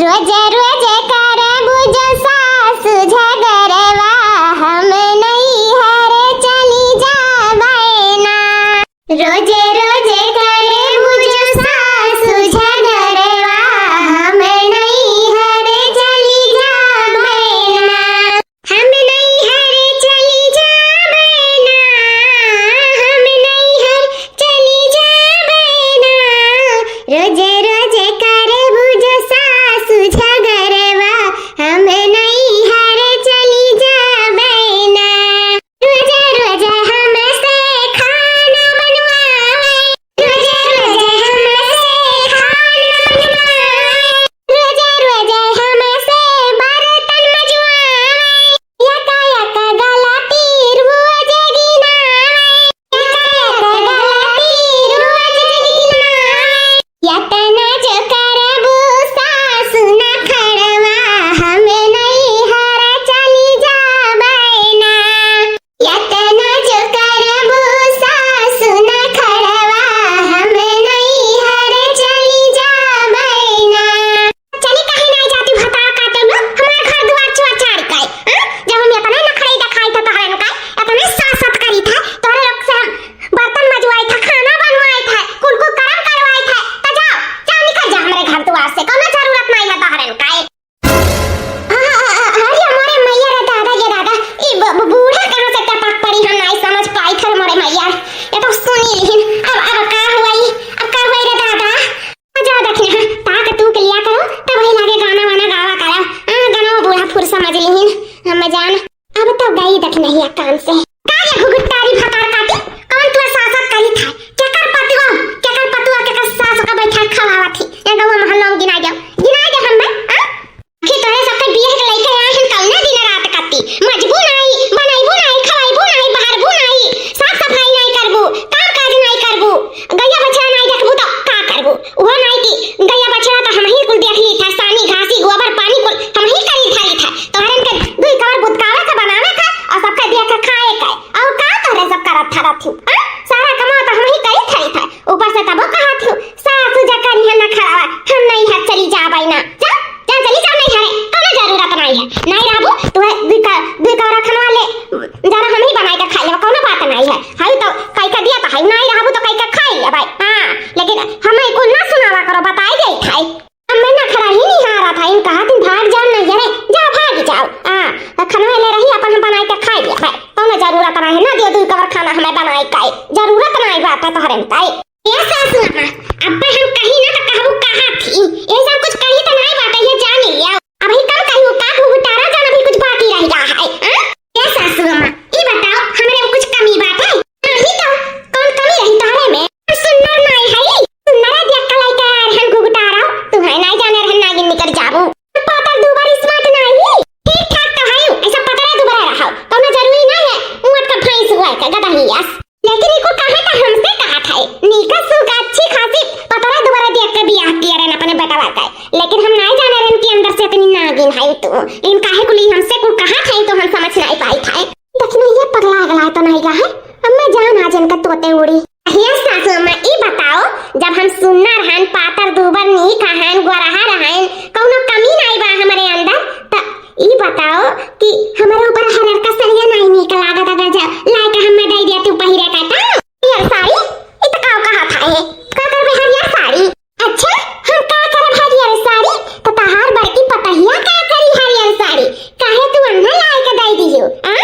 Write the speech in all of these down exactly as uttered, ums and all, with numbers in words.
रोज रोज करबू जो सासु झगरवा, हम नैहर चली जाबै ना। रोज रोज करबू जो सासु झगरवा, हम नैहर चली जाबै ना। हम नैहर चली जाबै ना, हम नैहर चली जाबै ना। रोज रोज करबू जो सासु झगरवा, हम नैहर चली जाबै ना। रोज रोज हमसे खाना बनवावै, रोज रोज हमसे खाना बनवावै, रोज रोज हमसे बर्तन मजवावै। यका यका गलती रोज गिनावै, यका यका गलती रोज गिनावै। यतना जो करबू सासु नखरवा, हम नैहर चली जाबै ना। यतना जो करबू सासु नखरवा, हम नैहर चली जाबै ना। चली काहे नाई जाती भतार काटे में, हमार घर दुआर चुआ चार के, हाँ? जब हम यतना नखरई देखाई था तोहरन का, यतना सासत करी था, तोहरे लोग से हम बर्तन मजवाई था, खाना बनवाई था, कुल कुल करम करवाई था, तो जाओ, जाओ निकल जाओ हमरे घर दुआर से, कौनो जरूरत नाई है तोहरन का। अरे मोरे मैया रे दादा, ये दादा, ई ब-, ब-, बूढ़ा कहाँ से टपक पड़ी, हम नाई समझ पाई थे मोरे मैया। ये तो सुनी लिहिन, अब, अब का हुई, अब का हुई रे दादा? आ जाओ दखिना, हाँ, ताक तू के लिया करो, तब वही लागे गाना वाना गावा करो। हाँ, गाना वो बूढ़ा फुर समझ लिहिन, हम जान। अब तो गई दखिना ही काम से। का ये घुघुटारी भतार काटी, कौन तू सासत करी था? केकर पतुआ, केकर पतुआ, केकर सास का बैठा खवावा थी? ये गवा मोहल्ला में गिनाई दे, गिनाई दे हम बे, हाँ? कि तोहरे सबके बियाह के लइके आए हन कौने दिन रात कत्ती? मजबू नाई, बनैबू नाई, खवैबू नाई, बहारबू नाई, साफ सफाई नाई करबू, काम काज नाई करबू, गैया बछड़ा नाई देखबू तो का करबू? उहो नाई कि गैया बछड़ा तो हमही कुल देख ली था, सानी घासी गोबर पानी कुल हमही करी था, ली था। तोहरन के दुई कवर बुतकावे के बनावे के और सबके दे के खाए के। और का तोहरे सब करत था रहती? हाँ? सारा कमावा तो हमही करी था, ली था। ऊपर से तबो कहत हूँ, सासु जका निहन न खड़ावा, हम नैहर चली जाबै ना। जा, जा चली जा नैहरे, कौनो जरूरत नाई है। नाई रहबू, तू है दुई का, दुई कवरा खनवा ले, जाना हम ही बनाई के खाई लेबा, कौनो बात नाई है। हई तो कई के दिया तो हई, नाई रहबू तो कई के खाई लेबै। हाँ, लेकिन हमें कुल ना सुनावा करो, बताई देई थाई। हमें नखरा ही निहारा था, इन कहा तुम भाग जाओ नैहरे, जा भाग जाओ। हाँ, तो खनवा ले रही अपन हम बनाई के खाई लेबै। कौनो जरूरत नाई है, ना दियो दुई कवर खाना हमें बनाई के, जरूरत नाई बात है तोहरे में ताई। ए सासु अम्मा, अब्बे हम कही ना तो कहबू कहा थी। ये सब कुछ कही तो नहीं बात है, ये जान लिया। अभी कम कही हूँ, का घुघुटारा जान अभी कुछ बाकी रह गया है, हाँ? ए सासु अम्मा, ई बताओ, हमरे में कुछ कमी बात है? नहीं तो, कौन कमी रही तोहरे में? सुन्नर नाई है, सुन्नर दिया कलाई का यार हम घुघुटारा, तू है नाई जाने रहन नागिन निकल जाबू। पातर दुबर smart नाई, ठीक ठाक तो है, ऐसा पतरा दुबरा रहा, कौनो जरूरी नहीं है, मुआट का भैंस हुआ है, गदहियास। लेकिन इको कहे त हमसे कहत है, नीका सुक अच्छी खासी पतरा दुबरा देख के बियाह किए रहन अपने बेटवा का। लेकिन हम नाई जाने रहन कि अंदर से इतनी नागिन है तू। लेकिन काहे कुली हमसे कुल कहत है तो हम समझ नाई पाई था। लेकिन ये पगला अगला तो नाई रहा है। अब मैं जान आज इनका तोते उड़ी। ये सासू अम्मा, ई बताओ, जब हम सुन्नर हन, पातर दुबर नीक हन, गोरहा रहन, कौनो कमी नाई बा हमरे अंदर, त ई बताओ कि हमरे ऊपर हरियर का सरिया नाई नीक लागत, अगर जा लाइके हमें दे दिया तू पहिरे का त? हरियर साड़ी? ई त का कहा था है? का करबे हरियर साड़ी? अच्छा, हम का करब हरियर साड़ी? त तहार बड़की पतहिया का करी हरियर साड़ी? काहे तू अन्ना लाइके दे दियो, आ?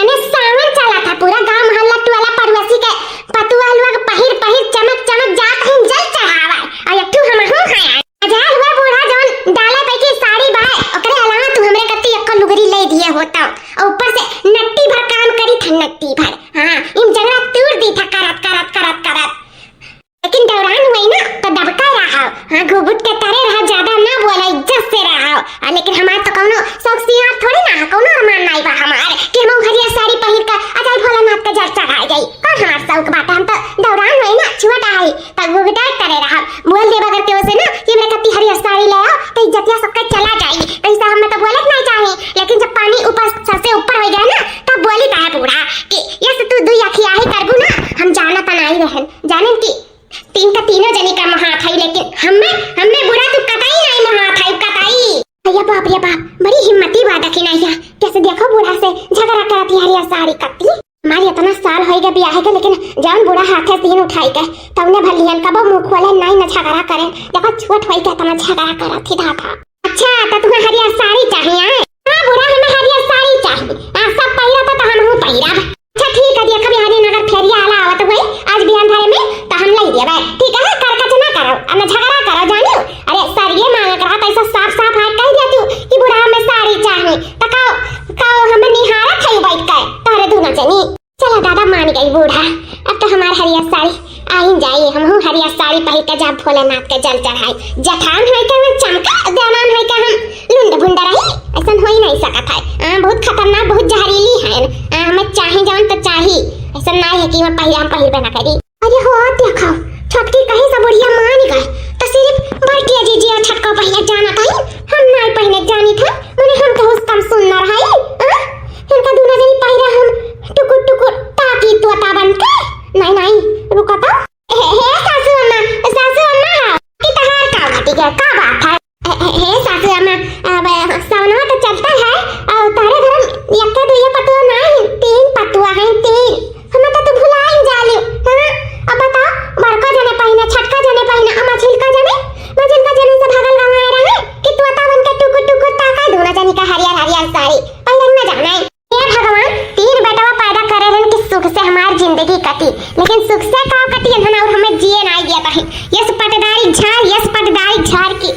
अने सावन चला था, पूरा गांव मोहल्ला टोला पड़ोसी के पतुआ लोग पहिर पहिर चमक चमक जात हन जल चढ़ावा। और एक ठू हमहू है। अजय हुआ बूढ़ा जौन डाला पे की साड़ी बाय, ओकरे अलावा तू हमरे कत्ती एको लुगरी ले दिए होता। और ऊपर से नट्टी भर काम करी था, नट्टी भर। हाँ, इन झगड़ा तूर दी था करत, करत, करत, करत। लेकिन दौरान हुई ना, तो दबका रहा। हाँ, घुघुट के तरे रहा, ज्यादा ना बोला, इज्जत से रहा। आ, लेकिन हमार तो कौनो शौक सिंगार थोड़ी ना है, कौनो अरमान नाई बा हमार कि हम हरियर साड़ी पहिर के अजय भोलानाथ के जल चढ़ाए जाई। कौन हमार शौक बाटे? हम तो दौरान हुई ना, छुआ डाई, तब वो भी डर करे रहा। बोल देब अगर केहू से ना कि हमरे कत्ती हरियर साड़ी ले आओ, तो इज्जतिया सबके चला जाई। ऐसा हमें तो बोले के नहीं चाही, लेकिन जब पानी ऊपर, सर से ऊपर हो गया ना, तब बोली ता है बूढ़ा कि ये से तू दुई अखिया ही करबू ना, हम जाना त नाई रहन, जानिन कि तीन का तीनों जनी का मोहात है, लेकिन हमें, हमें बुरा तू कतई नहीं मोहात है, कतई। कति हरियर साड़ी कति। हमारी इतना साल होई गए बियाहे के, लेकिन जौन बूढ़ा हाथे से दिन उठाई के, तौने भर लिहन, कबो मुँह खोले नाई, न झगड़ा करें। देखो, छोट होई के इतना झगड़ा करत ही धाधा। अच्छा, तो तुम्हें हरियर साड़ी चाहिए, हैं? हाँ बूढ़ा, हमें हरियर साड़ी चाहिए। आ, सब पहिरा तो, तो हमहू पहिरब। अच्छा ठीक है, देखा बिहारी, अगर फेरिया वाला आवत हुए आज बिहान भरे में, तो हम लई देबे। ठीक है, करकच ना करो, अब ना झगड़ा करो, जानियो। अरे सर, ये मांगत रहा, तो ऐसा साफ साफ आके कह दिया तू कि बूढ़ा हमें साड़ी चाहिए, तो कहो, कहो हमें निहारत है बैठ के, तोहरे दूनो जनी। चला दादा, मान गई बूढ़ा, अब तो हमार हरियर साड़ी आइन जाई, हमहू हरियर साड़ी पहिर के जाब भोलेनाथ के जल चढ़ाई। जेठान होई के हमें चमका, देवरान होई के हम लुंड भुंड रही, ऐसन होई नहीं सकत है। आ, बहुत खतरनाक, बहुत जहरीली है। आ, हमें चाही जौन तो चाही, ऐसन नहीं है कि हम पहिर, हम पहिरबे ना करी। अरे हो, देखो, छोटकी कहीं से बुढ़िया मान गए, तो सिर्फ बड़की जीजी और छोटका पहिया जाना था, हम नहीं पहिने जानी था, मने हम तो उस कम सुनना रहा है। आ? इनका दूनो जनी पहिरा हम टुकुर टुकुर ताकी तोता बन के। नहीं, नहीं, रुको तो। हे, हे सासू अम्मा, सासू अम्मा, ई तहार का बाटी के, का बात है? हे, हे, हे सासू अम्मा, अब सवनवा तो चलता है, और तारे घर में यक्के दुइये पतुआ ना है, तीन पतुआ हैं, तीन। हमें तो तू भुलाइन जालियो, हाँ? अब बताओ, बड़का जने पहिने, छोटका जने पहिने, आ मझिलका जने, मझिलका जने से भागल गाँव आए रहे कि तोता बन के टुकुर टुकुर ताका दूनो जनी का हरियर हरियर साड़ी पहिरन न जाना है। हे भगवान, तीन बेटवा पैदा करे रहन कि सुख से हमार जिंदगी कटी, लेकिन सुख से का कटी है ना, और हमें जिए नाई दिया कहीं। यस पटदारी झार, यस पटदारी झार की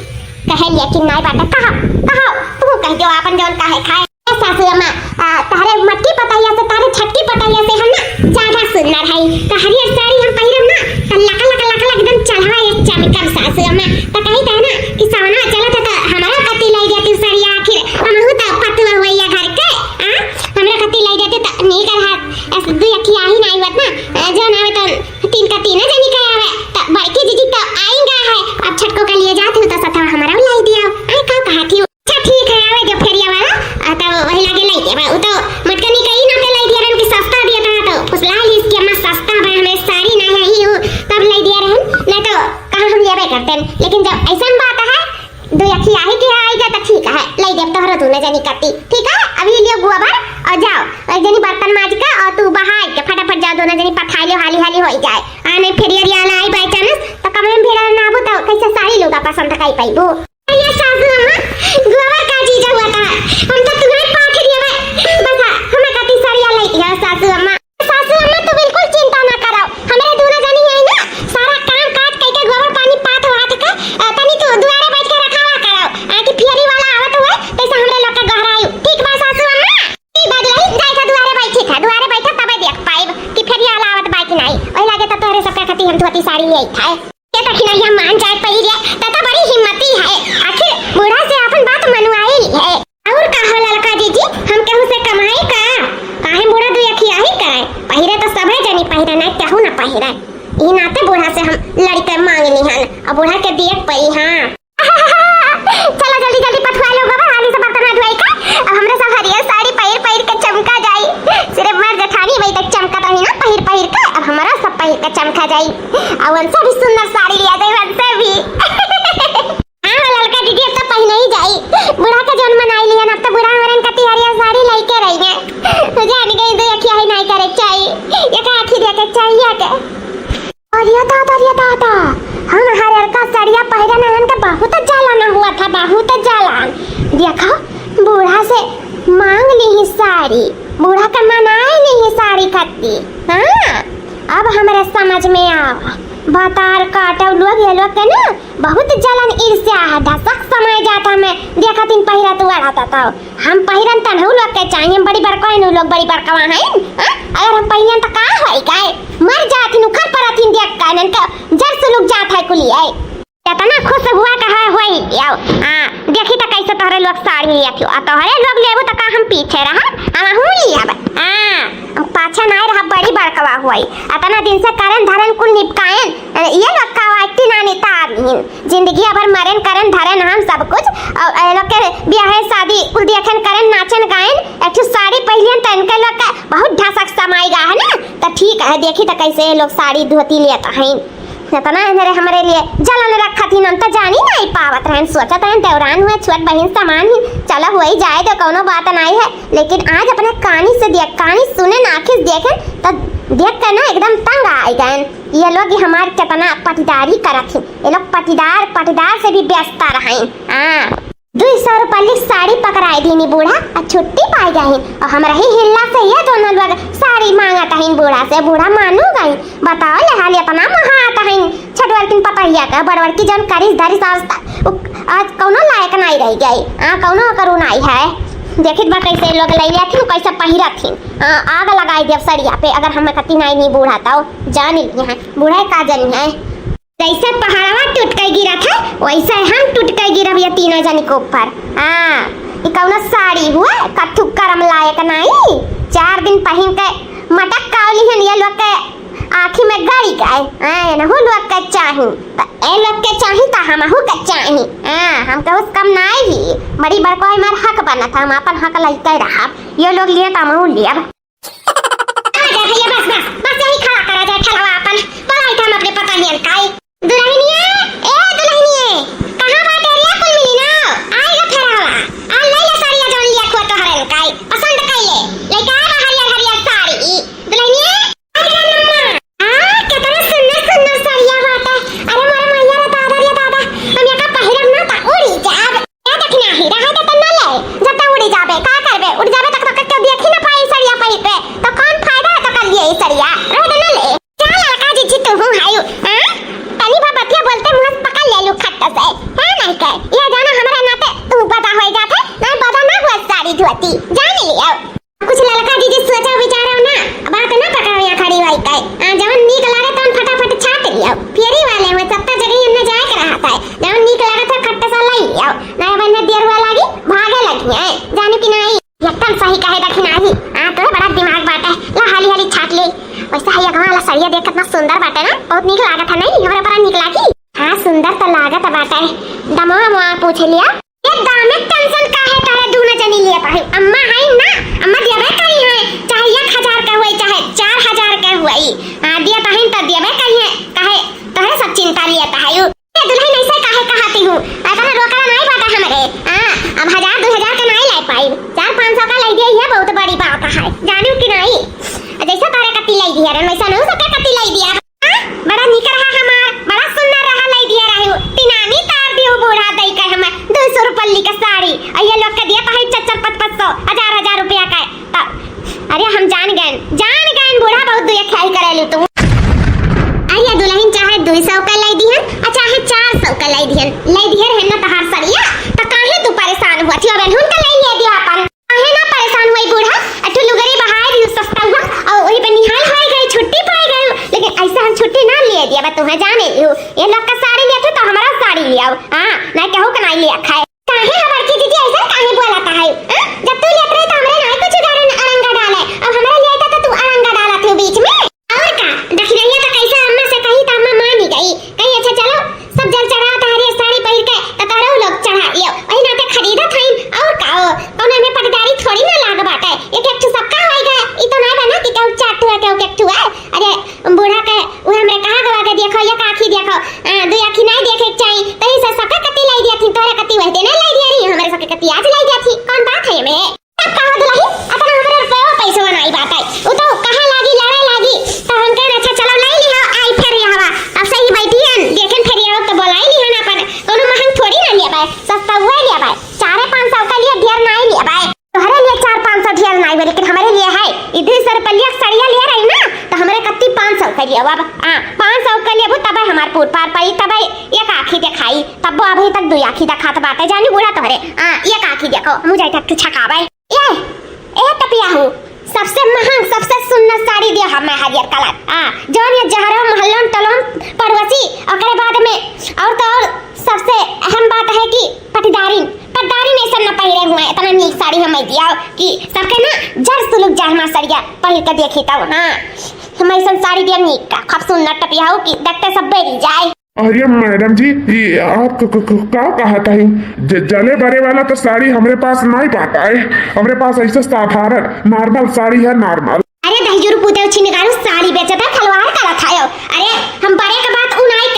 कहे लिया कि नाई बाटे। कहो, कहो, तू कह दो आपन जौन काहे खाए। ए सासू अम्मा, आ, तारे मटकी पतैया से, तारे छटकी पतैया से हम ना ज्यादा सुंदर है। तो हरियर साड़ी हम पहिरब ना, तो लका लका लका लका एकदम चढ़वा ये चमकब सासू अम्मा। तो कही था ना कि सवनवा चलत है तो हमारा कति लाई जाती साड़ी, आखिर हमहू तो पतुआ हुआ घर के, आ? हमरा कति लाई जाते त नीक रहा। ऐसे दुई अखिया ही नाई होत ना, ए, जो ना आवे तो तीन का तीन जनी का आवे। त बड़की जीजी तो आएंगा है, अब छटको के लिए जाते हो तो सथवा हमरा लाई दिया। अरे का कहा थी? अच्छा ठीक है, आवे जो फेरिया वाला, आ, तब वही लागे लाई देबा। उ तो मटकनी कही ना ते लाई दिया रहन कि सस्ता दिया था, तो फुसला ली इसकी अम्मा सस्ता बा, हमें साड़ी ना है ही हो, तब लाई दिया रहन, नहीं तो कहाँ हम लेबे करते हैं। लेकिन जब ऐसा बात है, दो अखिया ही के आई जा त ठीक है, लाई देब तोहरो दूनो जनी कती, ठीक है? अभी लियो गोबर और जाओ, एक जनी बर्तन माज के और तू बहाई के फटाफट जाओ, दूनो जनी पथाई लियो, हाली हाली होई जाए। आ नहीं फेरिया रिया ना आई by chance, तो कमरे में भीड़ ना आबू तो कैसे साड़ी लुगा पसंद कर पाइबू? अरे सासू अम्मा, गोबर का चीज हुआ था, हम तो तुम्हें पाथ दिया बस, हमें कती साड़िया लाई दिया सासू अम्मा। सासू अम्मा, तू बिल्कुल चिंता ना करो, हमरे दूनो जनी है ना, सारा काम काज कइके गोबर पानी पाथ वाथ के, अ, तनी तू दुआरे बैठ के रखावा करो, आ कि फेरी वाला आवत हुए, तैसे हमरे लोग के गोहराई। ठीक बा सासू अम्मा? ई बात रही, जाए था दुआरे बैठी था, दुआरे बैठा तबे देख पाइब कि फेरी वाला आवत बा कि नाई। वही लागे तो तोहरे सबके खातिर हम धोती साड़ी ले आई था। ये तो खिलैया मान जाए पई रे, त तो बड़ी हिम्मती है। आखिर बूढ़ा से अपन बात मनवाई है। और का हो ललका जीजी, हम केहू से कमाई का? काहे बूढ़ा दुई अखिया ही करे? पहिरे तो सभे जनी पहिरे, नहीं केहू ना पहिरे। ई नाते बूढ़ा से हम लड़के मांगनी हन, और बूढ़ा के दिए पई, हाँ। चलो जल्दी जल्दी पथुआ लो बाबा, हाली से बर्तन हाथ धोई का। अब हमरे सब हरियर साड़ी पहिर पहिर के चमका जाई। सिर्फ मर जेठानी वही तक चमकत रही ना पहिर पहिर के, अब हमारा सब पहिर के चमका जाई। और उनसे भी सुंदर साड़ी लिया जाए, उनसे भी। हाँ, ललका दीदी, अब तो पहिने ही जाई। बूढ़ा के जौन मनाई लिहन, अब तो बूढ़ा हमारन कती हरियर साड़ी लइके रही है। तो जान गई, दो अखिया ही नहीं करे चाहिए, एक आँखी देखे चाहिए के। अरे दादा, अरे दादा, हम हरियर का साड़िया पहिरन हन तो बहुत जलन हुआ था, बहुत जलन। देखो, बूढ़ा से मांग ली ही साड़ी, बूढ़ा के मनाए ली ही साड़ी कती। हाँ, अब हमरे समझ में आवा, भतार काटव लोग, ये लोग के ना बहुत जलन ईर्ष्या है, ढसक समय जाता हमें देखा तीन पहिरा तू अड़ाता था। हम पहिरन तन हऊ लोग के चाहिए, हम बड़ी बड़का हैं, उ लोग बड़ी बड़कवा हैं, हाँ? अगर हम पहिरन तो का होई गए? मर जाथिन, उखड़ परथिन देख के, इनके जर से लोग जात है कुलिए। इतना खुश हुआ कहा होई, आओ, हाँ, देखी तो कैसे तोहरे लोग साड़ी लिया थियो, आ तोहरे लोग लेबू तो का हम पीछे रहा, हम हूँ लिया, हाँ, पाछा ना रहा, बड़ी बड़कवा हुई। इतना दिन से करन धरन कुल निपकायन, ये लोग का वाटी ना नेता आदमी। जिंदगी भर मरेन करेन धरेन हम सब कुछ, और ए लोग के ब्याहे शादी कुल देखेन करेन, नाचेन गाएन, एक ठो साड़ी पहिलियन त इनके लोग के बहुत ढसक समाई गा है ना। त ठीक है, देखी त कैसे ये लोग साड़ी धोती लेत हैं। इतना इन्हरे हमरे लिए जलन रखत ही, हम तो जानी नाहीं पावत रहन, सोचत रहन देवरान हुए, छोट बहिन समान ही, चलो हुई जाए तो कौनो बात नाहीं है, लेकिन आज अपने कानी से देख, कानी सुने ना आँखी से देखे तो देख के ना एकदम तंग आइ गए। ये लोग ही हमार कितना पटीदारी करत ही, ये लोग पटीदार, पटीदार से भी व्यस्त रहन। हाँ, दुई सौ रुपया की साड़ी पकड़ाई दीनी बूढ़ा, आ छुट्टी पाई गई। और हमरा ही हिल्ला से ये दोनों लोग साड़ी मांगत हईन बूढ़ा से, बूढ़ा मानू गई। बताओ ले हाल इतना महात हईन, छटवरकिन पतहिया का, बड़वरकी जौन करिस धरिस आज तक, उ आज कौनो लायक नाहीं रह गई। आ, कौनो करू नाहीं है। देखित बा कैसे लोग ले लेथिन, कैसे पहिरथिन। आ, आग लगाई देब सड़िया पे, अगर हम कती नाहीं नी बूढ़ा तो जान ली है, बूढ़ा का जानी है। जैसे पहाड़वा टूट के गिरत है, वैसे हम टूट के गिरब ये तीनों जन के ऊपर। हाँ, ई कौनो साड़ी हुआ, कथू करम लायक नाहीं। चार दिन पहिन के मटक कावली हन, ये लोग के आँखी में गड़ी गए। हाँ, नहू लोग के चाही, त ए लोग के चाही, त हमहू के चाही। हाँ, हम कहूँ से कम नाहीं ही, बड़ी बड़को हमार हक बनत है, हम अपन हक लइके रहब। ये लोग लिए त हमहू लेब। आ जा भैया, बस, बस, बस यही खड़ा करा जाए ठेलवा अपन। बोलाई त हम अपने पतोहियन काई। दुल्हनिया, ए दुल्हनिया, कहाँ बाटे रे? कुल मिली ना, आई गा फेर हवा। आ ले ले साड़िया जौन लिया खुआ तोहरन काई, पसंद कई ले। लइका आवा हरियर हरियर साड़ी। दुल्हनिया, आ जा नम्मा। आ, केतना सुन्नर सुन्नर साड़िया बाटे। अरे मोरे मैया रे दादा रे दादा, हम एका पहिरब ना त उड़ी जाब। ए दखिनाही, रहे दे त न ले, जब तक उड़ी जाबे, का करबे? उड़ जाबे तक तो केहू देखी न पाई सड़िया पहिर के, तो कौन फायदा है तो कर लिए ई सड़िया? रहे दे न ले। चल लड़का जीजी तू हूँ हायू, हाँ? तनी भर बतिया बोलते मुँह से पकड़ ले लू खट्ट से, है नहीं के? ये जाना हमारे नाते तू बदा हो जाते, नहीं बदा ना हुआ साड़ी धोती, जान लियो। कुछ लड़का जीजी सोचा विचारो ना, बात ना पकड़ो यहाँ खड़ी हुई के। आ, जवन नीक लागे तवन फटाफट छाट लियो। फेरी वाले हुए, सत्ता जगह हमने जाए के रहा था। जवन नीक लागत है, खट्टे सा लाई लियो। नहीं बन्ने देर हुआ लागी, भागे लगी है। जानू कि नहीं? एकदम सही कहे दखिनाही। आ, तोहे बड़ा दिमाग बाटे। ला हाली हाली छाट ले। वैसे है अगवा वाला सड़िया देख कितना सुंदर बाटे ना। बहुत नीक लागत है नहीं? हमरा बड़ा नीक लागी। हाँ, सुंदर तो लागत बाटे। दमवा मवा पूछ लिया। ए दामे टेंशन काहे तारे दूनो जनी लेत आहे? अम्मा है ना, अम्मा देबे करी है, चाहे एक हजार के हुई, चाहे चार हजार के हुई। हाँ, देत आहे तो देबे करी है, काहे तोहरे सब चिंता लेत आहे। ए दुल्हन ऐसे काहे कहती हूँ? इतना रोकड़ा नहीं बाटा हमरे। हाँ, अब हजार दो हजार का नहीं लाई पाई, चार पाँच सौ का लाई दिया, ये बहुत बड़ी बात है, जानू कि नहीं? जैसे तोहरे कत्ती लाई दिया रे, वैसा नहीं सबके कत्ती लाई दिया। हाँ, बड़ा निक रहा हमार, बड़ा सुंदर रहा, लाई दिया रहे हो। तीनामी तार दियो बूढ़ा दई के हमें दो सौ रुपया का साड़ी, और ये लोग के दिया पाही चार चार पाँच पाँच सौ, हजार हजार रुपया का। तब, अरे हम जान गए, जान गए बूढ़ा बहुत दुया ख्याल करे लू तू। अरे दुल्हन चाहे दो सौ का लाई दिहन, और चाहे चार सौ का लाई दिहन, लाई दिहन है ना तहार सड़िया, तो काहे तू परेशान हुआ थी? अब एनहुन का लाई लिया दिया अपन। काहे ना परेशान हुई बूढ़ा? अठू लुगरी बहाए दियो सस्ता हुआ, और वही पे निहाल होए गई, छुट्टी पाए गई, लेकिन ऐसे हम छुट्टी ना लिए दिया, बस तुम्हें जाने लियो। ये लोग का साड़ी लिया थे तो हमारा साड़ी लियाओ, हाँ, ना केहू का नहीं लिया खाए। काहे हमार की दीदी ऐसा काहे बोला था है? हाँ? जब तू लेत रहे तो हमरे नाई कुछ उधार अड़ंगा डाले, अब हमरा लिए था तो तू अड़ंगा डाला थे बीच में। और का? दखिनैया तो कैसे अम्मा से कही तो अम्मा मानी गई। कही, "अच्छा चलो, सब जल चढ़ा तहरी साड़ी पहिर के, तो तहरो लोग चढ़ा लियो।" वही नाते खरीदत हईन, और का हो? कौनो में पटदारी थोड़ी ना लाग बाटे। एक एक ठो सबका होई गए, ई तो नहीं बना कि केहू चार ठो है, केहू एक ठो है। अरे, बूढ़ा के, वो हमरे कहा गवा के देखो, एक आँखी देखो, आ, दो आँखी नहीं देखे के चाही, तो ई से सबके कत्ती लाई दिया थी, तोरे कत्ती वही देने लाई दिया रही, हमरे सबके कत्ती आज लाई दिया थी, कौन बात है में? तब कहो दुल्हन, अतना हमरे रुपया पैसवा नाई बाटे। उ तो कहे लागी, लड़े लागी। तो हम कहे, "अच्छा, चलो, ले ली हो, आई फिर यहाँ बा। अब सही बैठी हन, देखें फिर यहाँ तो बोलाई ली हन अपन। कोनो महंग थोड़ी ना लिया बाय, सस्ता हुआ लिया बाय। चारे पाँच सौ का लिए ढेर नाई लिया बाय। तोहरे लिए चार पाँच सौ ढेर नाई बा, लेकिन हमारे लिए है। ई दो सौ रुपया सड़िया ले रही ना, तो हमारे कत्ती पाँच सौ का लिए। अब हाँ, पाँच सौ का लिए तब हमार पूर पार पाई, तब एक आँखी दिखाई, तब वो अभी तक दो आँखी दिखात बाटे, जानी बूढ़ा तोहरे। हाँ, एक आँखी देखो, मुझे तक तू छकावे। ए, ए टपिया हूँ, सबसे महंग, सबसे सुंदर साड़ी दिया हमें हरियर कलर। आ, जौन ये जहरो मोहल्लों टोलों पड़ोसी, ओकरे बाद में और तो और सबसे अहम बात है कि पटदारिन, पटदारिन ऐसा न पहिरे हुए, इतना नीक साड़ी हमें दिया कि सबके ना जर सुलुक जाए हमार सड़िया पहिर के देखी तब। हाँ, हम ऐसा साड़ी दिया नीक का, खूब सुंदर टपिया हूँ कि देखते सब बेरी जाए। अरे मैडम जी, ये आप क-, क-, क-, का कहत है? ज-, जले बरे वाला तो साड़ी हमरे पास नहीं पाता है। हमरे पास ऐसे साधारण नॉर्मल साड़ी है, नॉर्मल। अरे दहिजुर पूते उछी निकालू, साड़ी बेचत है, खलवार करत है। अरे हम बरे के बात उ नहीं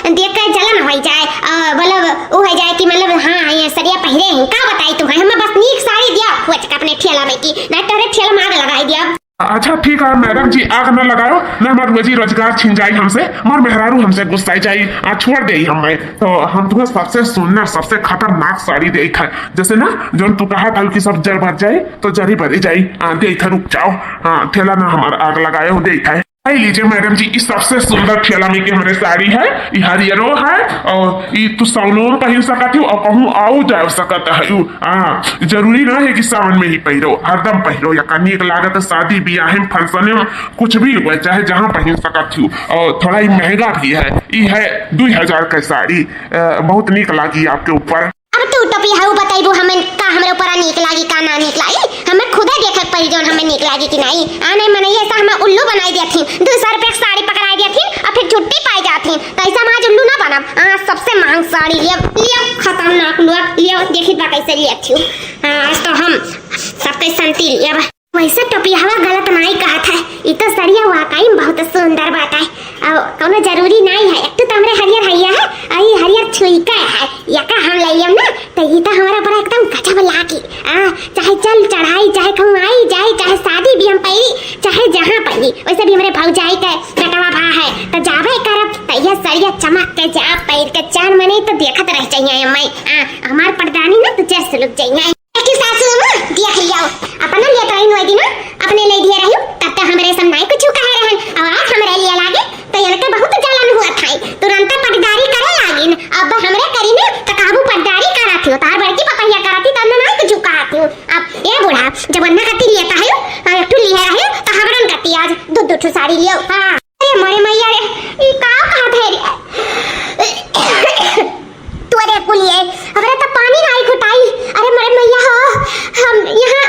देख के जलन होइ जाए, अ, मतलब उ होइ जाए कि मतलब हाँ, ये सड़िया पहिरे हैं, का बताई तुम्हें, हमें बस नीक साड़ी दिया, हुआ चका अपने ठेला में की, नहीं तोरे ठेला में आग लगाई दिया। अच्छा ठीक है मैडम जी, आग न लगाओ, न हमार रोजी रोजगार छिन जाई हमसे, हमार मेहरारू हमसे गुस्साई जाई, आ, छोड़ देई हमें। तो हम तुम्हें सबसे सुंदर, सबसे खतरनाक साड़ी देई था, जैसे ना जौन तू कहा था कि सब जर भर जाए, तो जरी भरी जाई, आ, देई था, रुक जाओ, हाँ, ठेला ना हमार आग लगाए हो, देई था। आई लीजिए मैडम जी, ई सबसे सुंदर ठेला में के हमरे साड़ी है, ई हरियरो है, और ई तू सावनो में पहिन सकत हो और कहूँ आऊ जा सकत है। हाँ, जरूरी ना है कि सावन में ही पहिरो, हरदम पहिरो, या नीक लागत शादी बियाह में, फंक्शन में, कुछ भी हुआ, चाहे जहाँ पहिन सकत हो। और थोड़ा ही महंगा भी है, ई है दुई हजार का साड़ी, अ, बहुत नीक लागी आपके ऊपर। अब तू टोपी हऊ बतैबू हमें का हमरे ऊपर नीक लागी का ना नीक लागी, हमें खुदे देखे के पड़ी जौन हमें नीक लागी कि नहीं। आ नहीं मनई ऐसा हमें उल्लू बनाई देथिन, दो सौ रुपया के साड़ी पकड़ाई देथिन और फिर छुट्टी पाई जाथिन, तो ऐसा हम आज उल्लू ना बनब। हाँ, सबसे महंग साड़ी लियब, लियब खतरनाक लोग, लियब देखी बा कैसे लियब थियू। हाँ, आज तो हम सबके संती लियब। वैसे टोपियावा गलत नाई कहत है, ई तो सड़िया वाकई में बहुत सुंदर बात है। और कौनो जरूरी नाई है, एक तो हमरे हरियर हइया है, और ई हरियर छुइका है, यका हम लइयम ना, तो ई तो हमारा बड़ा एकदम गजब लागी। आ, चाहे चल चढ़ाई, चाहे कहूँ आई जाए, चाहे शादी भी हम पहली, चाहे जहाँ पहली, वैसे भी हमरे भौजाई के बेटवा भा है, तो जाबे करब, तो यह सड़िया चमक के जा पहिर के चार मने तो देखत रह जाइए मैं। आ, हमार परदानी ना तो जैसे लुक जाइए। देखी सासू अम्मा, देख लियाओ, अपना लेत रही नोई दिन, अपने ले दिए रही, तब तो हमरे सब नाई कुछ कहे रहन, और आज हमरे लिए लागे, तो इनके बहुत जलन हुआ था, तुरंत पटदारी करे लागिन। अब हमरे करी ने, तो काबू पटदारी करत हो, तार बड़की पपैया करती, तब ना नाई कुछ कहत हो। अब ए बूढ़ा, जब अन्ना कती लेता है, और एक ठो लिए रहे, तो हमरन कती आज दो दो ठो साड़ी लियो। हाँ। अरे मोरे मैया रे, ई का कहत है रे? तोरे कुलिए, हमरा त पानी नाई घुटाई। अरे मोरे मैया हो, हम यहाँ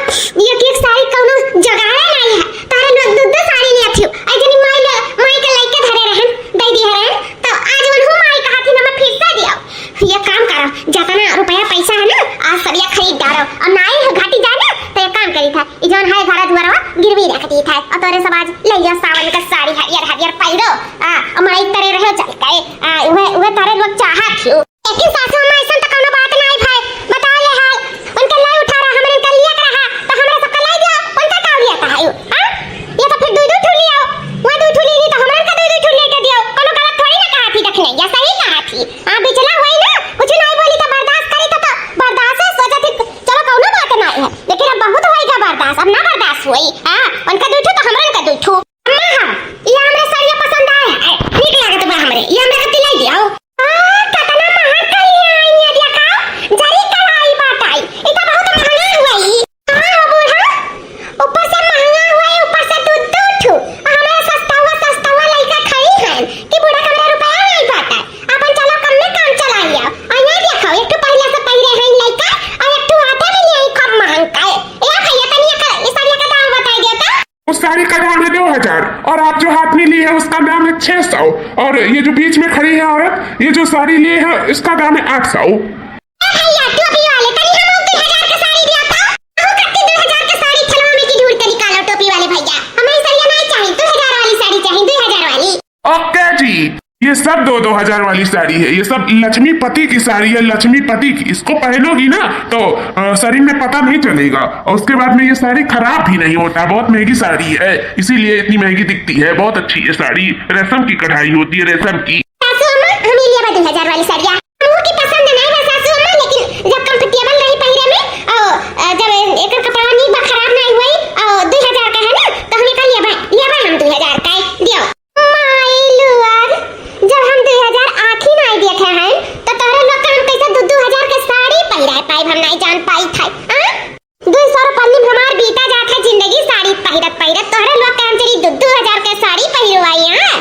एक एक साड़ी कौनो जगाड़े नाई है। तारे लोग दो दो साड़ी लिया थी। आई जनी माई ले, माई के लइके धरे रहन, दे दिए रहन। तो आज उन्हों माई कहा थी ना मैं फिर से दिया। ये काम करो, जितना रुपया पैसा है ना, आज सड़िया खरीद डालो। और नाई है घाटी जाए ना, तो ये काम करी था। ई जौन है घर दुआरवा गिरवी रख दी था। और तोरे सब आज ले जा सावन का साड़ी हरियर हरियर पहिरो। आ, और माई तरे रहे चल गए। आ, उहे, उहे तारे लोग चाहत हियो। लेकिन सासू अम्मा, ऐसन तो कौनो बात नाई भाई। बताओ ये हाल। उनके लाई उठा रहा, हमरे उनके लिए रहा, तो हमरा सबका लाई दिया, उनका का लिए कहा यू? हाँ? ये तो फिर दू दू ठुली आओ। वो दू ठुली नहीं तो हमरा उनका दू दू ठुली के दियो। कौनो गलत थोड़ी ना कहा थी देखने, या सही कहा थी। हाँ, बिचला हुई ना, कुछ नाई बोली तो बर्दाश्त करी तो, तो बर्दाश्त है, सोचा थी चलो कौनो बात नाई है। लेकिन अब बहुत होई का बर्दाश्त, अब ना बर्दाश्त हुई। हाँ, उनका दू ठू तो हमरा उनका दू ठू। अम्मा, हाँ, ये हमरा साड़िया पसंद आया है, नीक लागत बा हमरे, ये हमरा खातिर लाई दियो। आ, कतना महंग करिया आई है, देखा, जरी कढ़ाई बाटाई, ई तो बहुत महंगा हुआ ई। हाँ हो बूढ़ा, ऊपर से महंगा हुआ है, ऊपर से दू दू ठू, आ हमरा सस्ता हुआ, सस्ता हुआ लइका खड़ी है कि बूढ़ा के हमरा रुपया नहीं बाटा, अपन चलो कम में काम चलाई आओ। और ये देखो, एक ठो पहले से पहिरे हैं लइका, और एक ठो हाथे में लिए खूब महंग का है। ए भैया, तनी एकर, ई साड़िया का दाम बताई दियो तो। उस साड़ी का दाम है दो हजार और आप जो हाथ में ली है उसका दाम है छह सौ। और ये जो बीच में खड़ी है औरत, ये जो साड़ी ली है, इसका दाम है आठ सौ। ए भैया, टोपी वाले, तनी हम दो हजार के साड़ी दिया था। अहो कत्ती दो हजार के साड़ी, फलवा में की ढूंढ के निकालो, टोपी वाले भैया। हमें साड़ियाँ नहीं चाहिए, दो हजार वाली साड़ी चाहिए, दो हजार वाली। ओके जी, ये सब दो दो हजार वाली साड़ी है, ये सब लक्ष्मीपति की साड़ी है, लक्ष्मीपति की। इसको पहनोगी ना तो, अ, शरीर में पता नहीं चलेगा, और उसके बाद में ये साड़ी खराब भी नहीं होता है। बहुत महंगी साड़ी है, इसीलिए इतनी महंगी दिखती है। बहुत अच्छी ये साड़ी, रेशम की कढ़ाई होती है, रेशम की। सासू अम्मा, हमें लिए बा दो हजार वाली साड़िया। हमहू की पसंद नहीं बा सासू अम्मा, लेकिन जब comfortable रही पहिरे में, और, अ, जब एकर कपड़ा नीक बा, खराब नहीं हुई, और दो हजार का है ना, तो हमें का लिए बा, लिए बा हम दो हजार का, दियो। माई लुअर, जब हम दो हजार आँखी नाई देखे हैं, तो तोहरे लोग के हम कैसे दो दो हजार के साड़ी पहिराए पाइब, हम नाई जान पाई था, हाँ? दो सौ रुपये में हमार बीता जात है जिंदगी साड़ी पहिरत पहिरत, तोहरे लोग के हम चली दो दो हजार के साड़ी पहिरवाई, हाँ?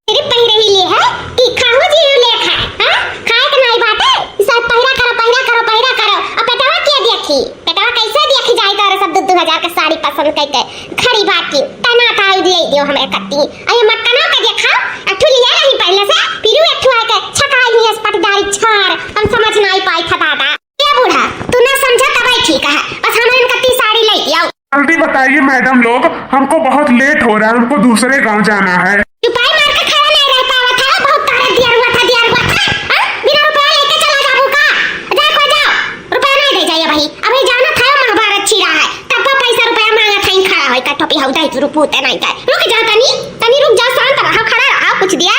सिर्फ पहिरे ही लिए है कि खाहू जी ले खाए, हाँ? खाए के नाई बाटे, सब पहिरा करो, पहिरा करो, पहिरा करो, अब पेटवा के देखी, पेटवा कैसे देखी जाए तोहरे सब दो दो हजार के साड़ी पसंद करके, खड़ी बात की, तना ताई दिए दियो हमें कत्ती। अरे मक्कना का देखा, एक ठो लिया रही पहले से, फिर एक ठो आके छका ही है पटदारी छाड़, हम समझ ना आई पाई था दादा। ए बूढ़ा, तू ना समझा तब ही ठीक है, बस हमें इनका ती साड़ी ले आओ। जल्दी बताइए मैडम लोग, हमको बहुत लेट हो रहा है, हमको दूसरे गांव जाना है। चुपाई मार के खड़ा नहीं रह पावा था, बहुत तारा दिया हुआ था। ए भाई, अबे जानत है महाभारत छिड़ा है, तब पैसा रुपया मांगत है, खड़ा होई का टोपी हौ दहिजरू पूते नाहीं का। रुक जा तनी, तनी रुक जा, शांत रहा, खड़ा रहा, कुछ दिया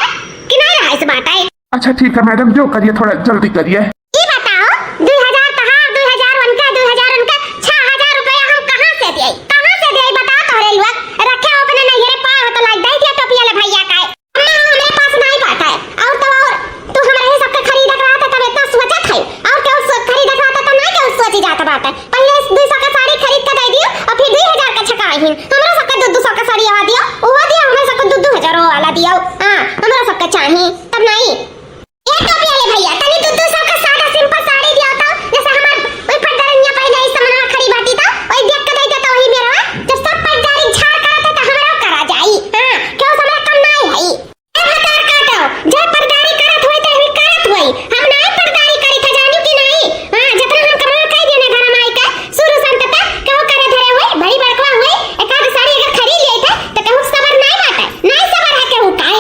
कि नाहीं रहा इस बात है। अच्छा ठीक है मैडम, जो करिए थोड़ा जल्दी करिए। ई बताओ, दुई हजार तहार, दुई हजार उनका, दुई हजार उनका, छह हजार रुपया हम कहाँ से देई? कहाँ से देई बताओ तोहरे लोग? रखे हो अपने नैहरे पाए हो तो लाई दे दिया टोपी वाले भैया का। अम्मा, हमरे पास नाहीं बात है। और तो और, तू हमरे ही सबके खरीदत रहा था तब इतना सोचत है। और केहू सो-, खरीदत रहा था तब नाहीं केहू सोची जात बात है। पहले दुई सौ का साड़ी खरीद के दे दियो और फिर दुई हजार का छकाई ही। हमरा सबके दो दो सौ का साड़ी आवा दियो, वो दियो, हमरा सबके दो दो हजार वाला दियो। हाँ, हमरा सबके चाही, तब नाहीं। ए टोपी वाले भैया, तनी दू दू सौ का सादा simple साड़ी दिया तो, जैसे हमार ओई पटदारनिया पहले इस समनवा खड़ी बाटी तो, ओई देख के दे दे तो वही मेरा, जब सब पटदारी झाड़ करत है तो हमरा करा जाई। हाँ, क्यों हमरा कम नाहीं है? ए भतार काटो, जे पटदारी करत होई तो भी करत होई, हम नाहीं पटदारी करी था जानू कि नाहीं? हाँ, जितना हम कमा कई देने घर में आई के, शुरू संत तक केहू करे धरे होई, बड़ी बड़कवा होई, एक आध साड़ी अगर खरीद लिए थे, तो केहू सबर नाहीं बाटे, नाहीं सबर है केहू का।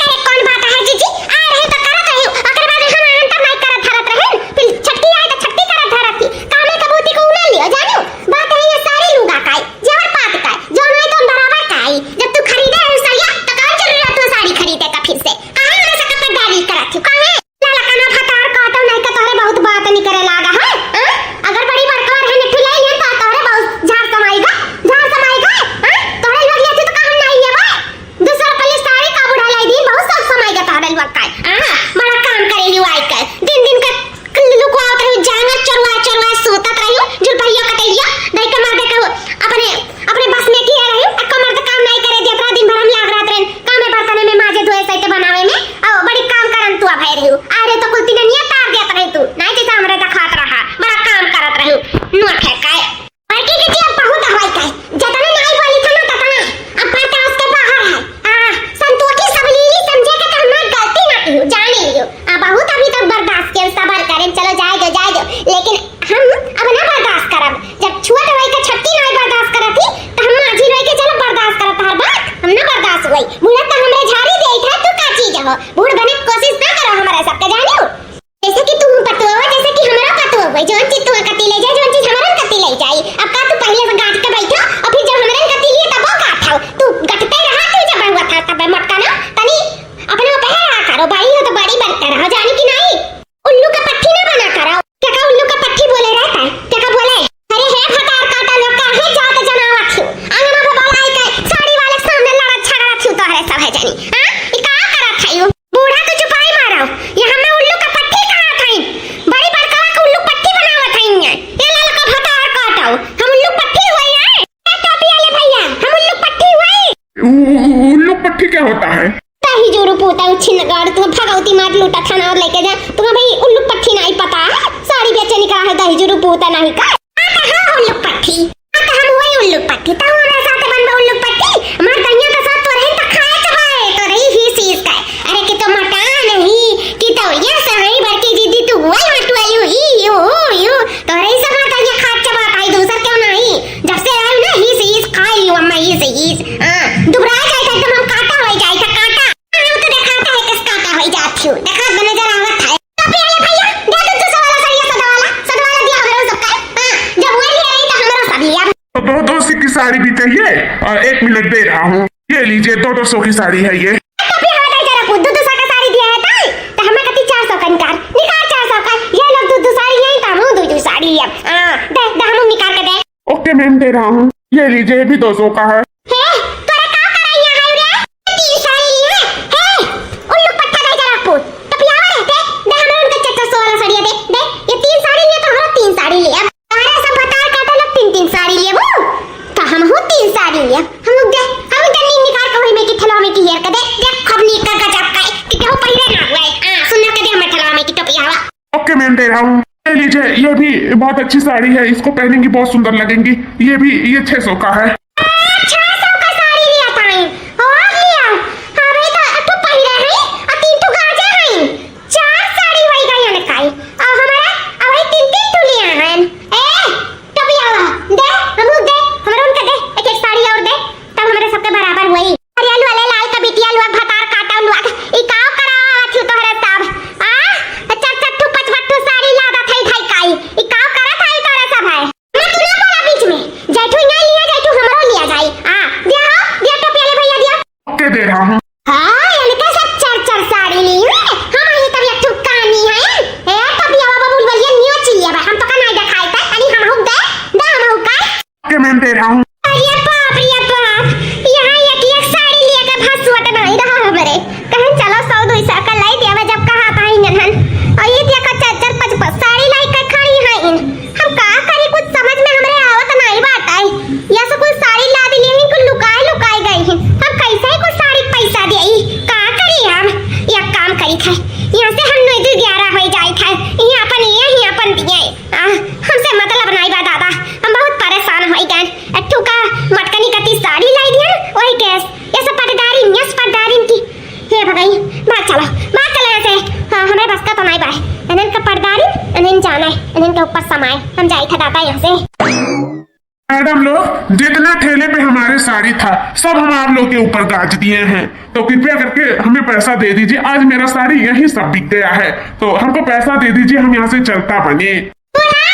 करे कौन बात है जीजी? आ रही तो करत रही, ओकर बाद हम आनंद तब नाहीं करत धरत रहे, फिर छट्टी आए तो छट्टी करत धरत थी। कामे का बूती को उना लियो जानू। बात है ये सारी लूगा काई, जेवर पात काई, जो नाहीं तो बराबर काई। जब तू खरीदे है सड़िया, तो कौन जरूरत है साड़ी खरीदे का फिर से? काहे हमरा से कपड़े डाली करत थी? काहे? लाला काना भतार काटो नाहीं तो तोहरे बहुत बात निकरे लागा है, हाँ? अगर बड़ी बड़का रहे निठुले लियन तो तोहरे बहुत झाड़ समाई गा, झाड़ समाई गा, हाँ? तोहरे लोग ये थी तो काम नाहीं है वो। दूसरा पहले साड़ी का बुढ़ा लाई दी, बहुत सब समय का तोहरे लोग का है। हाँ, बड़ा काम करे लियो आजकल। दिन दिन का लुकवा उतर हुई, जांगर चोरवा चोरवा सूतत रही, जुलपहिया कटैया, नहीं के मार दे कहू, अपने, अपने बस में किया रही, अक्का मर्द काम नहीं करे दिया, दिन भर हम लाग रहत रहन, काम में बर्तन में माजे धोए सहित बनावे में, और बड़ी काम करन तू अभय रही। अरे तो कुल तिननिया तार दिया रही तू, नहीं जैसे हमरे दिखात रहा, बड़ा काम करत रही, नोट है काय। बड़की के जी अब बहुत हवाई का है, जतना नाई बोली था ना ततना, अब बर्दाश्त के बाहर है। आ, संतोखी सब लीली समझे के तो हमार गलती ना की हो, जाने लियो। आ, बहुत अभी तक बर्दाश्त के, सबर करें, चलो जाए दो, जाए दो, लेकिन हम अब ना बर्दाश्त करब। जब छोट होई के छट्टी नाई बर्दाश्त करत थी, तो हम माझी होई के चलो बर्दाश्त करत हर बात, हम ना बर्दाश्त होई। बूढ़ा तो हमरे झाड़ी दे था, तू का चीज हो? बूढ़ बने के कोशिश ना करो हमारे सबके, जानियो। जैसे कि तुम पतोह हो, जैसे कि हमरा पतोह हो, जौन चीज तुम कती ले जाए, जौन चीज हमरा कती ले जाई। अब का तू पहले से गांठ के बैठो और फिर जब हमरा कती लिए तब वो गांठ हो। तू गटते रहा, तू जब हुआ था तब मटका ना, तनी अपने ऊपर रहा करो, बड़ी हो तो बड़ी बनते रहो, जानी कि नहीं? उल्लू का पट्टी ना बना करो। क्या का उल्लू का पट्टी बोले रहता है? क्या का बोले? अरे हे भतार काटा लोग, काहे जात जनावत हो? आंगना में बलाई के साड़ी वाले के सामने लड़त झगड़त हो तोहरे सब है जानी। हाँ? ई का करत है यू? बूढ़ा तो चुपाई मारो, ये हमें उल्लू का पट्टी कहा था, बड़ी बड़कवा का उल्लू पट्टी बनावत है ये। ये लाल का भतार काटो, हम उल्लू पट्टी हुए हैं? ए टोपी वाले भैया, हम उल्लू पट्टी हुए? उ-, उ-, उल्लू पट्टी क्या होता है? दही जोरू पोता उछिन गाड़ तू भगवती मार लूटा थाना और लेके जा। तुम्हें भाई उल्लू पट्टी नहीं पता है? साड़ी बेचे निकला है दही जोरू पोता नहीं का? हाँ तो हाँ उल्लू पट्टी। हाँ तो हम वही उल्लू पट्टी। तो हमारे साथ बनबा उल्लू पट्टी। हमार कन्या तो साथ तो रही तो खाए चबाए तो रही ही सीस का। अरे कि तो मटा नहीं कि तो ये सही भर की जिद्दी तू वही मटुआई यू ई यू ऊ यू। तो रही सब हमार कन्या खात चबात आई दूसर क्यों नहीं। जब से आई ना ही सीस खाई यू अम्मा ही सीस। हाँ दुबरा जाए था एकदम हम काटा हो जाए था काटा। हाँ तो दिखाता है किस काटा हो जात यू। दिखात बने जरा आवत है। तो पिया ले भैया, दे दो दूसरा वाला साड़ी, सदा वाला, सदा वाला दिया हमरो सबका। हाँ, जब वो ले आई तो हमरो सब लिया। तो दो दो सौ की साड़ी भी चाहिए और एक मिनट दे रहा हूँ। ये लीजिए, दो दो सौ की साड़ी है ये। तो पिया हमारा जरा को दो दो सौ का साड़ी दिया है ताई, तो हमें कती चार सौ का निकाल, निकाल चार सौ का। ये लोग दो दो साड़ी यही तो हम दो दो साड़ी है। हाँ, दे, दे हम निकाल के दे। ओके मैम, दे रहा हूँ। ये लीजिए, ये भी दो सौ का है। हे, तोरा का कराई यहाँ है रे? तीन साड़ी लिए। हे, उल्लू पट्टा दे जरा को। तो पियावा रे, दे, दे हमरा उनका चार चार सौ वाला साड़ी दे, दे। ये तीन साड़ी लिए तो हमरा तीन साड़ी लिए। अब हमारे सब भतार काटा लोग तीन तीन साड़ी लिए वो। तो हम हो तीन साड़ी लिए। हम लोग दे, हम लोग जल्दी निकाल के वही में की थैला में की हेर के दे, दे खूब नीक का गजब का कि केहू पहिरे ना हुआ है। हाँ, सुंदर के दे हमें थैला में की टोपी हवा। ओके मैम, दे रहा हूँ। ये लीजिए, ये भी बहुत अच्छी साड़ी है, इसको पहनेंगी, बहुत सुंदर लगेंगी। ये भी, ये छह सौ का है। छह सौ का साड़ी लिया ताई, और लिया। हाँ भाई, तो एक ठो पहिरे है और तीन ठो गाजे है। चार साड़ी वही गई है काई। और हमारा, और वही तीन तीन ठो लिया है। ए, टोपी आवा, दे, हम दे, हमारे उनके दे, एक एक साड़ी और दे, तब हमारे सबके बराबर हुई। हरियल वाले लाल का बिटिया लोग भतार काटा लोग, ई काव करावत ही तोहरे सब? आ? चार चार ठू, पाँच पाँच ठू साड़ी लादत है भाई काई। ई काव करत है तोहरे मैं दे रहा हूँ। अरे बाप रे बाप, यहाँ एक एक साड़ी लेके भसुआ त नहीं रहा हमरे। कहेन चलो सौ दुई सौ का लाई देवा, जब कहा था ही नन्हन। और ये देखो चार चार पाँच पाँच साड़ी लाई के खड़ी हैं इन। हम का करी, कुछ समझ में हमरे आवत नहीं बात आई। या से कुल साड़ी लादी लिहिन, कुल लुकाए लुकाए गई हैं। हम कैसे ही कुल साड़ी पैसा देई, का करी हम? एक काम करी थे, यहाँ से हम नौ दू ग्यारह हो जाई थे। यहाँ अपन ये, यहाँ अपन दिए। आ, हमसे मतलब नहीं बा दादा, हम बहुत परेशान होई गए। एक ठुका मटकनी कती साड़ी लाई दिया ना, वही केस। ये सब पटदारी, ये सब पटदारी की। हे भगई, भाग चलो, भाग चलो यहाँ से। हाँ, हमरे बस का तो नहीं बा। इन्हन का पटदारी, इन्हन जाना है, इन्हन के ऊपर समाए। हम जाई था दादा यहाँ से। मैडम लोग, जितना ठेले पे हमारे साड़ी था, सब हम आप लोग के ऊपर गाज दिए हैं, तो कृपया करके हमें पैसा दे दीजिए। आज मेरा साड़ी यहीं सब बिक गया है, तो हमको पैसा दे दीजिए, हम यहाँ से चलता बने। बूढ़ा,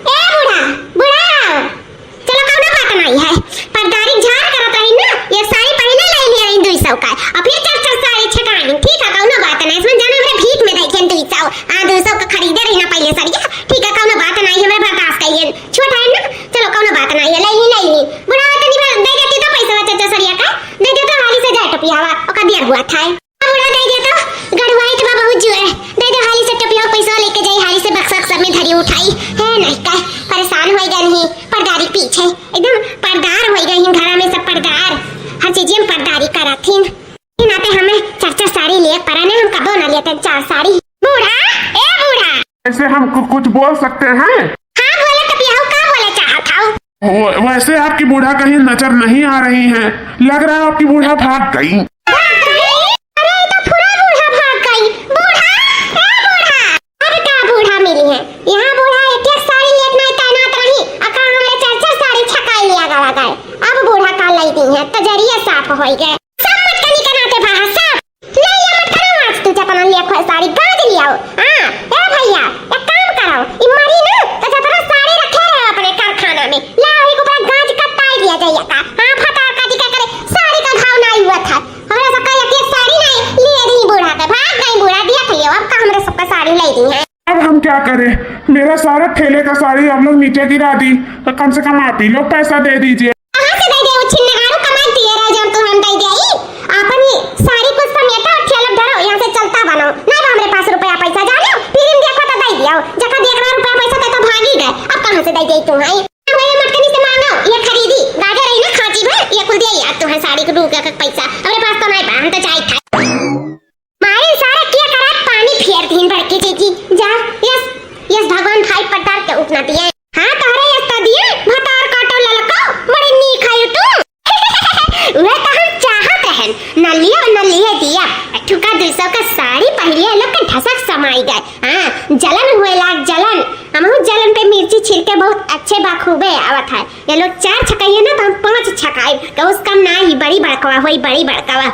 ए बूढ़ा, बूढ़ा, चलो कौनो बात नहीं है। पटदारी झार करत रही ना, ये साड़ी पहले ले लिया इन दुई सौ का, अपने चार चार साड़ी छकाइन, ठीक है, कौनो बात नहीं। इसमें जाना हमरे भीख में देखे दुई सौ, आ दुई सौ का खरीदे रही ना पहले साड़ी, ठीक है, कौनो बात नहीं, हमरे बर्दाश्त करिए। छोट है ना, चलो कौनो बात नहीं है, ले ली, ले ली। बुढ़ावा तनी भर दे देती तो पैसा चाचा सरिया का, दे देती तो हाली से जाए टपियावा, ओका देर हुआ था। बुढ़ा दे दे तो, गड़ुआई तो बा बहुत जुए, दे दे हाली से टपियावा, पैसा लेके जाई, हाली से बक्सा, बक्सा में धरी उठाई, है नहीं का, परेशान होई गए नहीं, पटदारी पीछे, एकदम पटदार होई गए हैं, घरा में सब पटदार, हर चीज में पटदारी करत हिन। ई नाते हमें चार चार साड़ी लिए परा ने, हम कबो ना लेते चार साड़ी। बूढ़ा, ए बूढ़ा। वैसे हम कु-, कुछ बोल सकते हैं? हाँ, बोले तो पियाऊ, का बोले चाहत हऊ? वो, वैसे आपकी बूढ़ा कहीं नजर नहीं आ रही है, लग रहा है आपकी बूढ़ा भाग गई। भाग गई? अरे, ई तो पूरा बूढ़ा भाग गई। बूढ़ा, ए बूढ़ा। अब का बूढ़ा मिली है? यहाँ बूढ़ा एक एक साड़ी लेत नहीं तैनात रही, अका हमरे चार चार साड़ी छकाई लिया गवा गए। अब बूढ़ा का लाई दी है, तो जरिए साफ होई गए। सब मटकनी के नाते भाग, सब। ले लिया मटकना आज तू जतना लिया खोए साड़ी गाज लियाओ। हाँ, ए भैया, एक काम करो, ई मरी ना, तो जतना साड़ी रखे रहे अपने कारखाना में, ला वही को पूरा गाज कताई दिया जाइए का। हाँ, फटाफट काटी का करे, साड़ी का भाव ना हुआ था। हमरा सबका एक एक साड़ी नहीं, लिए दी बूढ़ा के, भाग गई बूढ़ा, दिया खइयो, अब का हमरा सबका साड़ी ले दी है। अब हम क्या करें, मेरा सारा ठेले का साड़ी आप लोग नीचे गिरा दी, तो कम से कम आप ही लोग पैसा दे दीजिए। कहाँ से दे दे, वो छिन्नगारू कमाई दिए रहे, जब तू हम दे दे। आपन ही साड़ी कुछ समेटा और ठेला धरो, यहाँ से चलता बनो। नहीं बा हमरे पास रुपया पैसा, जाने, फिर इन देखो तो दे दियो, जका देख रहा रुपया पैसा दे तो भागी गए, अब कहाँ से दे दे तू, हैं? हमारे मटकनी से मांगो, ये खरीदी, गाजर रही ना खांची भर, ये कुल दिया यार तू है साड़ी को रुपया का पैसा, हमरे पास तो नहीं बा, हम तो जाए था। मारे सारा किया करा पानी फेर दिन भर के जेकी। जा, यस, यस भगवान भाई पटदार के उठना दिए। हाँ, तोहरे यस तो दिए, भतार काटो ललको, बड़े नीक आयो तू। वह तो हम चाहत रहन, न लियो, न लिए दिया। ठुका दुई सौ का साड़ी पहले लोग के ढसक समाई गए। हाँ, जलन हुए लाग जलन। हमहू जलन पे मिर्ची छिड़के बहुत अच्छे बखूबे आवत है। ये लोग चार छकाइए ना, तो हम पाँच छकाई। तो उसका ना ही बड़ी बड़कवा होई, बड़ी बड़कवा।